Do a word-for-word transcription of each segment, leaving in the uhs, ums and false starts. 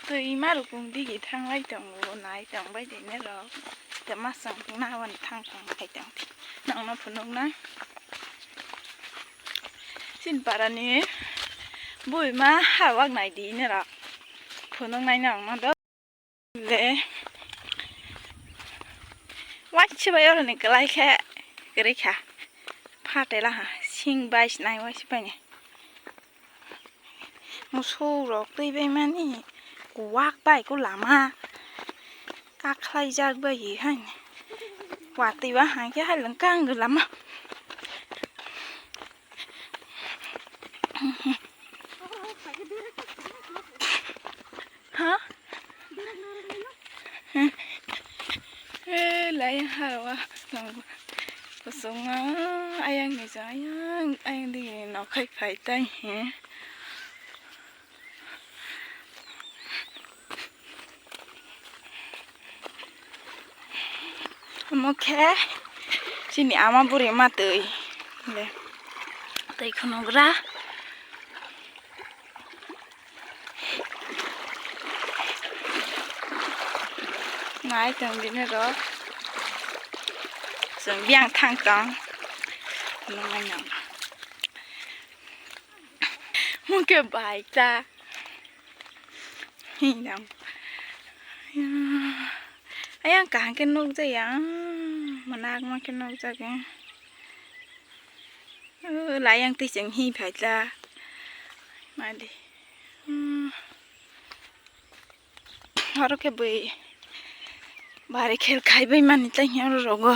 Twi ma rukung digi thanglai tongo, nai tong bai de ne rok. Te masang na wan thang tong khai tong. Nang no phunuk na. Sin para ni bui ma ha wak nai di ne rok. Phunuk nai nang no do. Le. Wai se bai oro ni kwlai khe kwrwi kha. Phatela ha sing bai sinai wai se bai ni. Musuk rok twi bai mani kuwak bai ku lama kakhlai jak bai hai ni. Watwi ba hai khe hai lwng kang lama. Ha? Eh, layang harwa tongo. Kusung ayang ni jayang ayang di nokhai phai tai he. Omo khe chini ama bwrwi ma twi le twi khwnugra. Nai tong bini rok. Chwng biyang thang tong. Nung nai nang. Mungke bai ta. Hinang. Ayang kaham ke nuk jaya. Manak ma ke nuk jaya. Layang twi chwng hi phai ta. Madi. Oro khe bui bari khel khai bai mani tei oro rogo.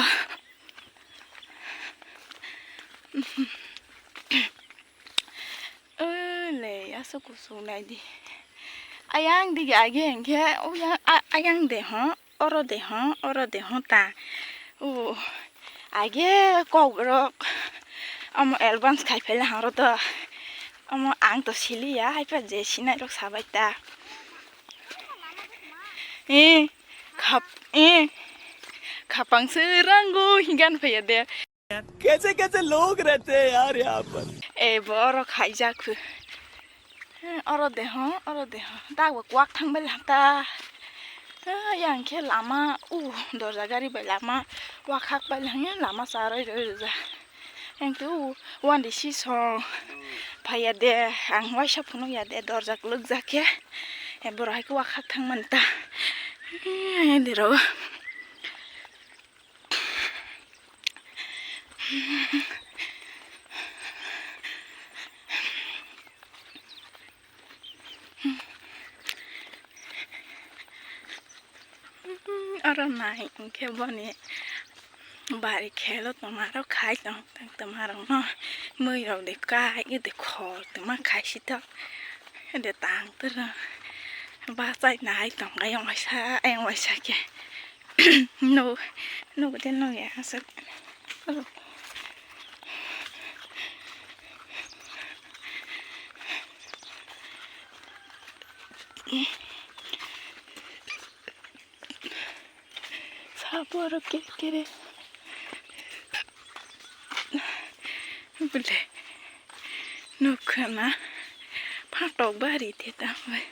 Ole aswk kusuk nai di. Ayang dige age hwnkhe ayang de ho. Oro de ho, oro de ho ta. O, age kok rok. Omo advance khai phela horo to. Omo ang to siliya, hai pa je sinai rok sabai ta. Eh, khap, eh, khapang se rango hingan phaya de. कैसे कैसे लोग रहते हैं यार यहाँ पर। Eh, borok hai jak. Oro de ho, oro de ho. Dak bo kwak thang bai lang ta. Yang khe lama, u, dorja gari bai lama. Wakhak bai lang lama sa roi roi rwja. Yang khe u, wandi si song. Phai ya de, ang waisa phunuk ya de, dorja kwlwk ja khe. Borok hai khe wakhak thang man ta. Yang de ro. Oro nai hwnkhe boni bari khelo tongmarok khai tong tongmarokno mui rok de kai de khol tongma khai si tok de tang toro bachai nai tong ayang waisa ayang waisa khe. No, no, no, ya, asal. Sabor kere kere. Bole. Nukha na. Phatok bari te ta bai.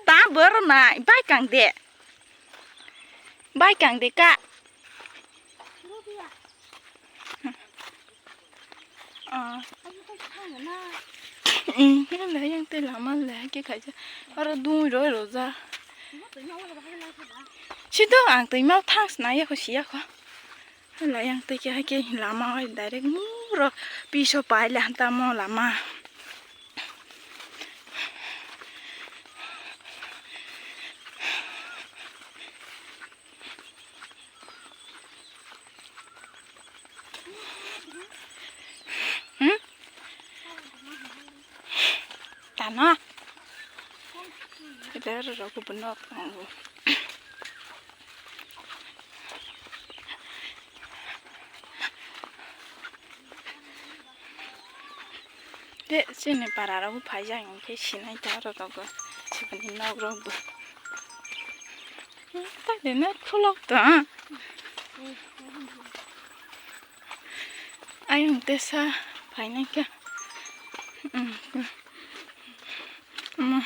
Ta bor na bai kang de. Bai kang de ka. Ah. Hmm, le yang te lama le ke khaja. Aro dui roi roja. Sido ang twi mau thang sna ya ko siya ko. Hala yang twi khe hai khe lama oi direct muro piso pai le hanta mo lama. Hmm? Tano. Kita rokok benok. Te chini para rok bo phaijak hwnkhe sinai ta oro rogo chikon nok rok bo. Tade na khulok ta. Ayung tesa phainai kha. Omo.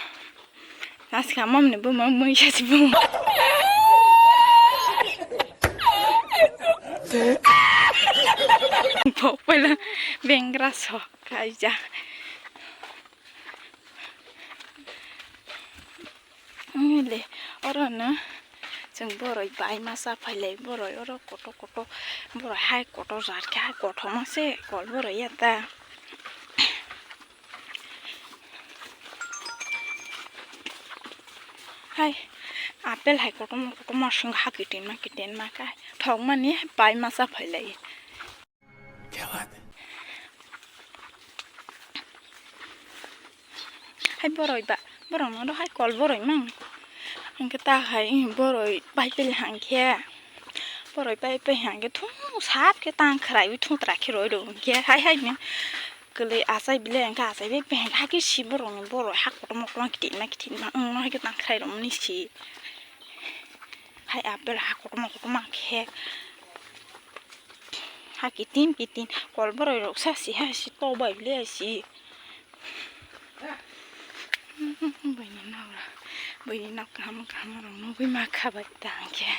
Aska mamni buma mui sasi buma. Bok paila bengra sok kaija. Nile oro no chwng boroi bai masa phailai boroi oro kotor kotor boroi hai kotor jar khe hai kothoma se kol boroi ya ta. Hai apple hai kotorma kotorma sing ha kitinma kitinma khe thokmani pai masa phailai. Hai boroi ba borok no hai kol boroi mang hingke ta hai boroi pai pili hangke boroi pai pai hangke thung sap ke tang khwrai thung tra khe roi rw hingke hai hai ni. Kwlwi achai bile hwnkhe achai bai peheng hake si borokni borok ha kotorma kotorma kitima kitima wngma hai khe tangkhwrai rokni si hai apple ha kotorma kotorma khe ha kitim kitim kol borok rok sa si ha si tok bai bile si buini nok buini nok kaham kaham rok nugui ma kha bai tang khe.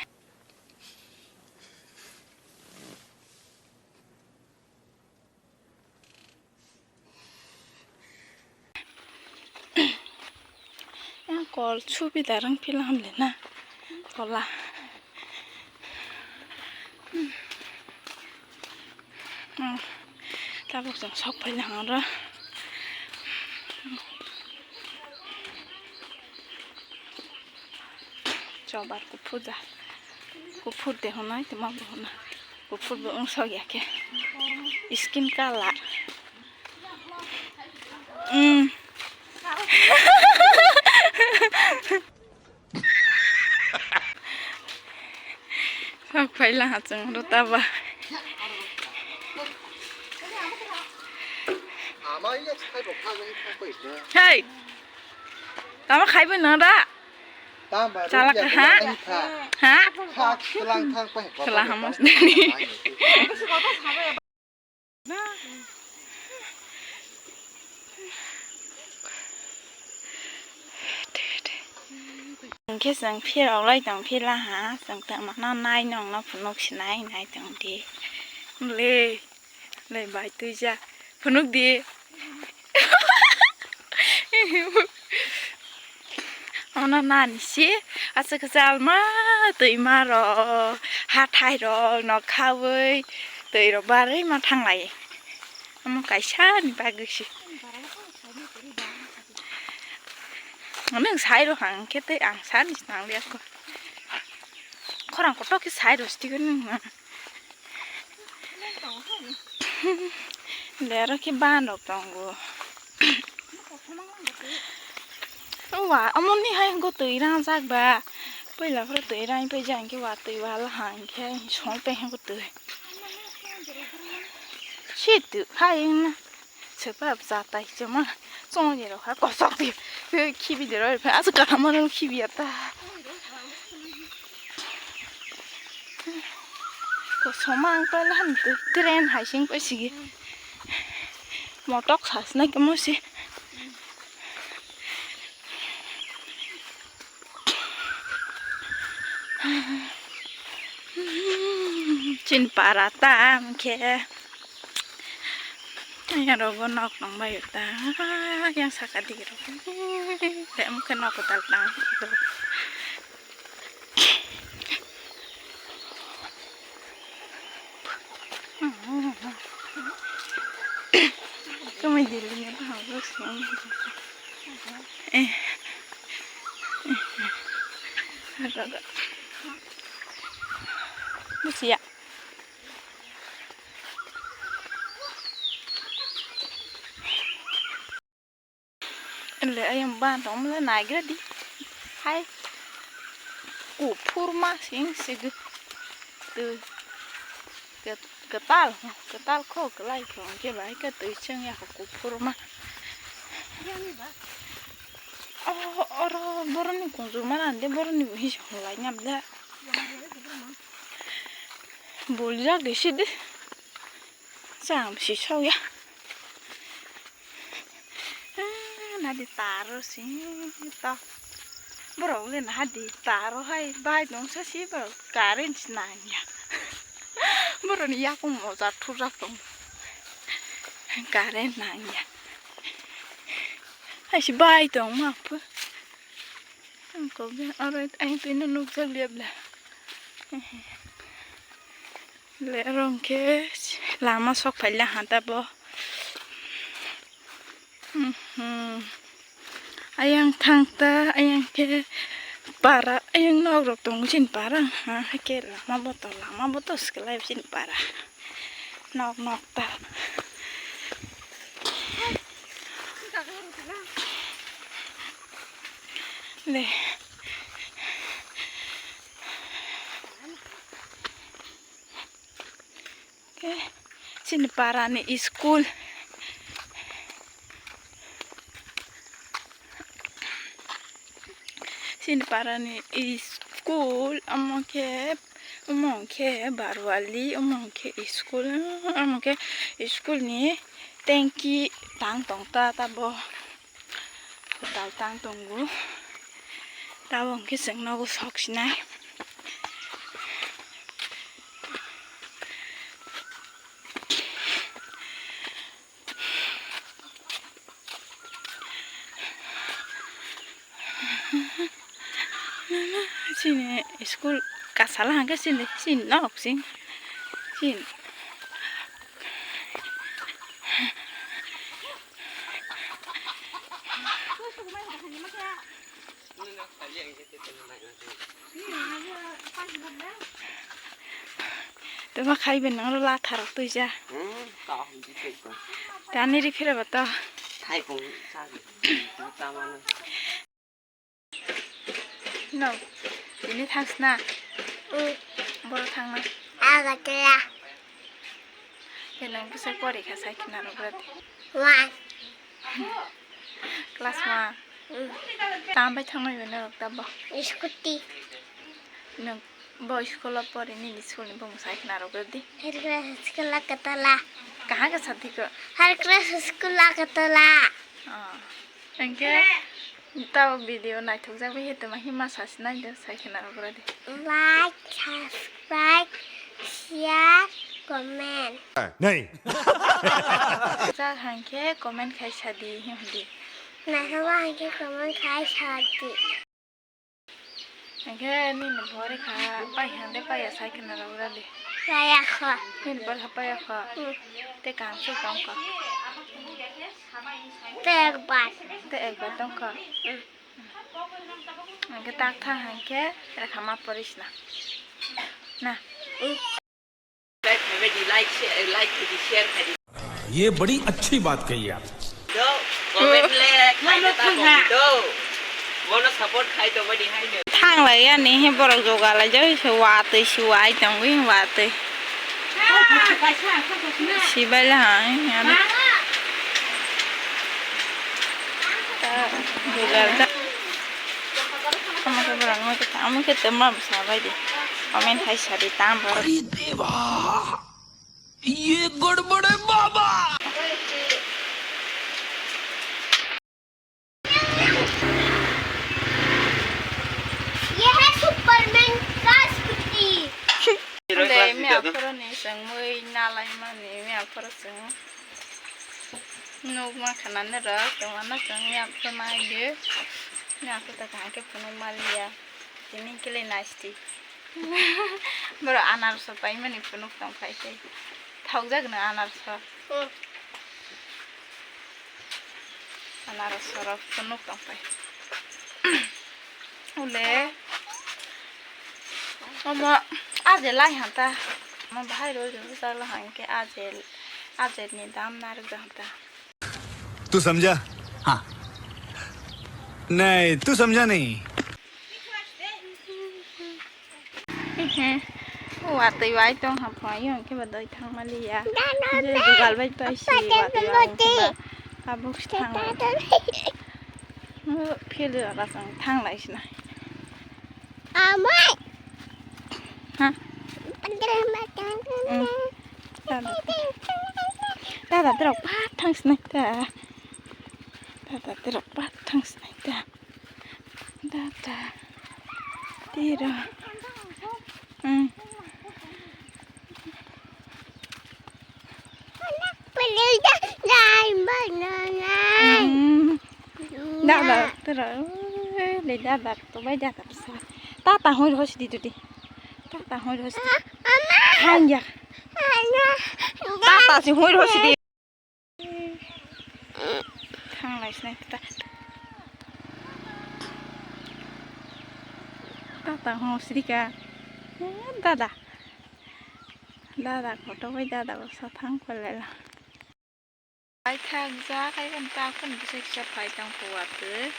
Yang kol subi darang pila hamle na kola. Tabuk jang sok pai lang aro. Chobar kuphur da. Kuphur de honai tuma bo hona. Kuphur bo wng sok ya khe. Skin color. Mm. Sok phai la ha chwng ro ta ba. Hey. Tamo khai bo nang da. Chalak ha? Ha? Kela hamos dani. Hingke chwng phirok lai tong phila ha, chwng tongmano nai nongno phunuk sinai nai tong di. Le. Lai bai tuija phunuk di. Ono nani si aswk kwchal ma twi ma rok hathai rok no khaui twi rok barwi ma thanglai. Omo kaisa ni bagwi si. Nwng sai rw hang khe tei ang sani se nang liya kho. Khorang kotor khe sai rw sidi khe nwng. Le aro khe ban rok tongo. Wa, omo ni hai hwnkhe twi rangjak ba. Puila phuru twi rang pai jang khe wa twi wal ha hwnkhe song pai hwnkhe twi. Si twi khai wngna. Sepa bwsa tai chama chong ni rok ha kosok di khibi de roi pha aswk kaham no khibi ya ta. Kosoma ang pala han tu train hai sing pa sigi motok sas na kemo si. Chin para ta hwnkhe. Yang rogo nok nong bai ta. Yang saka di rogo. Te mukhe nok tal ta. Kami dili ni bang bos. Eh. Busia. Le ayam ban tong mle naigra di. Hai. Kuphur ma sing sigi. Tu. Kwtal, kwtal kho, kwlai kho, hwnkhe bahai khe twi chwng ya kho kuphurma. O, oro boroni kunjuma rande boroni bo hisa hwnlai nabda. Buljak de sidi. Chang si sok ya. Di taro si ta. Borok le na di taro hai bai nong sa si borok current nangya. Borok ni yakung moja thurjak tong. Current nangya. Hai si bai tong ma phu. Ang ko be aro ang twi no nuk jak liya bla. Le rong khe lama sok phaila ha ta bo. Mhm. Ayang thang ta, ayang khe para, ayang nok rok tongo chini para. Ha, hai khe lama bo to, lama bo to swkhlai chini para. Nok, nok ta. Le. Khe chini para ni school. Chini para ni school omo khe, omo khe Barwali, omo khe school, omo khe school ni tanki tang tong ta, ta bo. Kwtal tang tongo. Tabok hwnkhe chwng nogo sok sinai. Chini school kasala hwnkhe chini, chini nok sing. Chini. Tuma khai ben nang la tharok tuija. Hmm, ta hum di kai ko. Tani ri phira ba to. Khai ko sa. Ta mano. No, ini thangsna. Hmm. Boro thangna. Agatla. Khe nwng bwswk porikha sai khna rwgradi. One. Class one. Hmm. Tam bai thangnai bai norok tabo. Scooty. Nwng bo school o pori nini school ni bumung sai khna rwgradi. Higher class school Agartala. Kaha khe sadi ko? Higher class school Agartala. Oh. Hwnkhe tabo video naithokjak bai khe tongma hima sasi naidi sai khna rwgradi. Like, subscribe, share, comment. Nei. Jak hwnkhe comment khai sadi himdi. Naithokma hwnkhe comment khai sadi. Hwnkhe nini borikha pai hande paiya sai khna rwgradi. Paiya kho. Nini borikha paiya kho. Hmm. Tei kaham se tong kho. Tei ekbar. Tei ekbar tong kho. Hmm. Hwnkhe tak thang hwnkhe rekha ma porisna. Na. Hmm. ये बड़ी अच्छी बात कही आप। Thanglai yani he borok jogalai jai se watwi se wai tongwi watwi. Sibai la hai yani. Jogal da. Amo khe borok no khe amo khe tongma bwsa bai di. Comment khai sadi tam borok. अरे देवा, ये गड़बड़ है बाबा। ये है सुपरमैन का scooty. Ande miya phoro ni chwng mui nalai mani miya phoro chwng nuk ma khana ni rok tongma no chwng miya phoro nai di miya phoro ta kaham khe phunuk maliya tini kile naisti. Borok anaroso paimani phunuk tong phai tei. Thokjak no anaroso. Hmm. Anaroso rok phunuk tong phai. Ule. Omo aje lai hanta. Omo bahai roi roi chak la hang ke aje, aje ni dam narwk da hanta. तू समझा? हाँ। नहीं, तू समझा नहीं। Watwi bai tong ha pho, ayang khe ba doi thang mali ya. Je jugal bai pai si watwi bai khe ba tabuk thang. Phil ra sang thang lai sina. Amai. Ha? Dada, dada, dada, pa thang sina ta. Dada, tira pat thang sinai ta. Dada. Tira. Hmm. Hmm. Dada, tira. Ui, le dada, to bai dada sa. Tata hoi ro sidi dudi. Tata hoi ro sidi. Hang ya. Tata si hoi ro sidi. Thang lai sinai ta. Tata hong sirika. Dada. Dada koto bai dada bwsa thang kholai la. Pai thak ja kai kan ta kun bisa kisa pai tang kho watwi.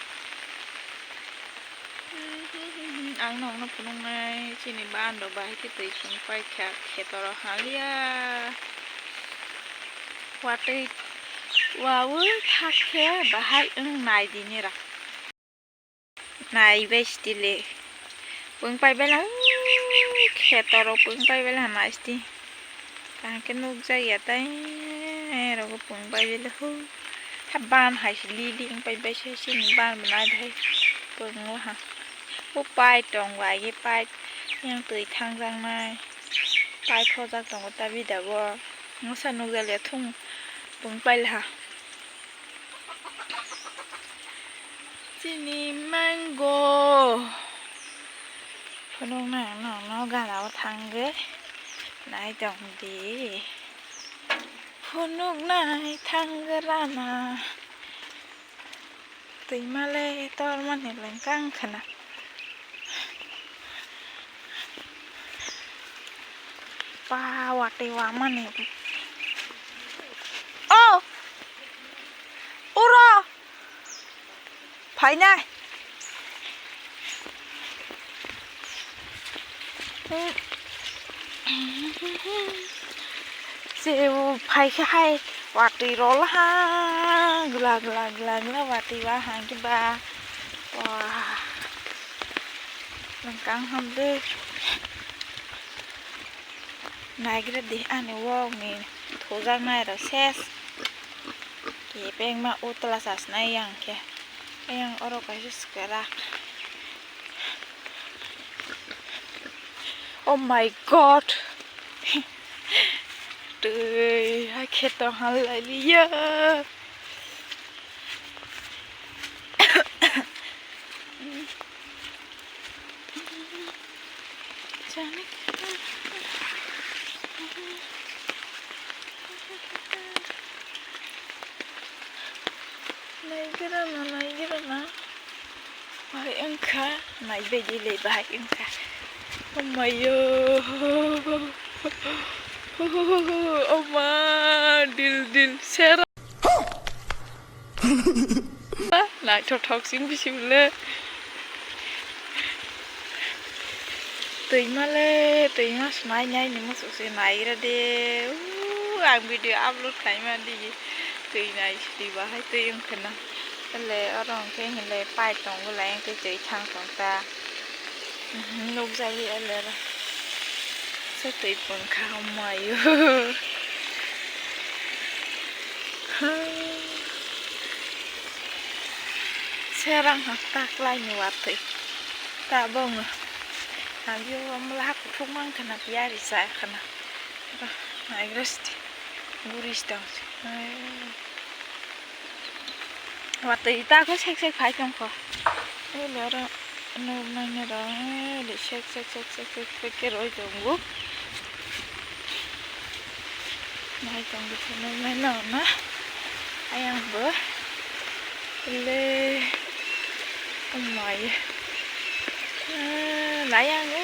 Ang nokno phunuknai chini ban rok bahai khe twi chwng paikha kheto rok haliya. Watwi wawi thak khe bahai wng nai dini rok. Nai bai sitile. Pung pai bela, kheto rok pung pai bela nai siti. Tang khe nukjak ya tai, rogo pung pai bela hu. Ha ban hai se li li wng pai bai se, sini ban bo nai bai pung o ha. O pai tong bai ye pai yang twi thang jak nai. Pai thojak tongo ta bida bo. Masa nukjak ya thung pung pai le ha. Chini mango. Phunuknai ang nokno gana o thangwi nai tong di. Phunuknai thangwi rana. Twima le tormani lengkang khna. Pa watwi wamani. Oh! Uro! Phainai. Se o phai khe hai watwi rol ha, gla gla gla gla watwi ba hang khe ba. Wah. Nang kang ham de. Naigra di ani wok ni thujak nai rok ses. Kebengma utla chasnai yang khe. Yang oro kaisa swkara. Oh my God. Twi ha khe tong hal lai liya. Naigrana, naigrana. Bahai wngkha, naibaidi le bahai wngkha. Omayo. Oma, dil, dil, sera. Naithothok sing bisi le. Twima le, twima swnai nai ni muchuk se naigra de. Uu, ang video upload khlaima di. Twi nai sidi bahai twi wngkhana. Le oro hwnkhe hinle pipe tongo lai wngkhe twi thang tong ta. Nukjagwi ele oro. Se twi pungkha omayo. Serang ha taklaini watwi. Tabok no. Nabio mla ha kuthuk mang khana piyari sa khana. Naigra sidi. Guri sidi. Watwi ta khe sek sek phai tongkho. Ele oro nuk nangya rw, ele sek sek sek sek sek sek khe roi tongo. Nai tongo nuk nai no na. Ayang bo. Ele. Oh my. Layang o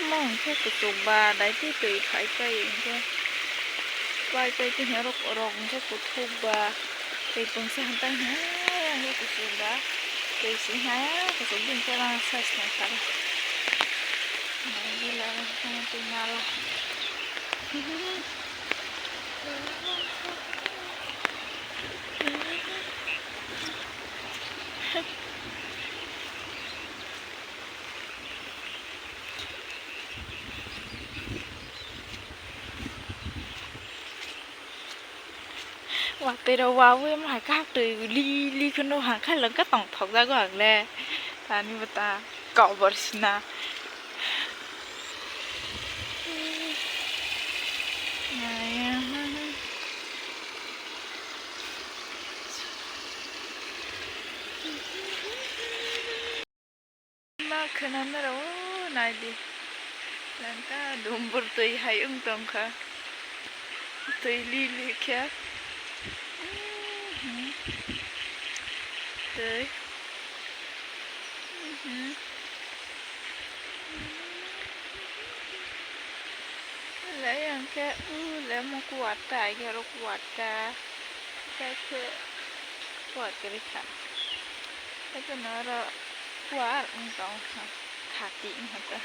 mong khe kuchuk ba dai twi twi phai phai hwnkhe. Pai pai twi hwnwi rok rok hwnkhe kuthuk ba twi pungsa hwn tang ha yang khe kuchuk ba twi sing ha kuchuk bini khe rang size nai kha. Nai gila twi nala. Wa Tei rok wawi ma hai kha twi li li kheno hang kha lang kha tong thok jago ang le. Tani bo ta kobor sina. Ma khwnanarok, o, naidi. Langka dumbur twi hai wng tongkha. Twi li li khe. Mhm. Twi. Mhm. Le yang khe, u, le mo kuwar ta, ai khe oro kuwar ta. Khe kuwar kwrwi kha. Khe no oro kuwar wng tong kha, khati wng kha ta.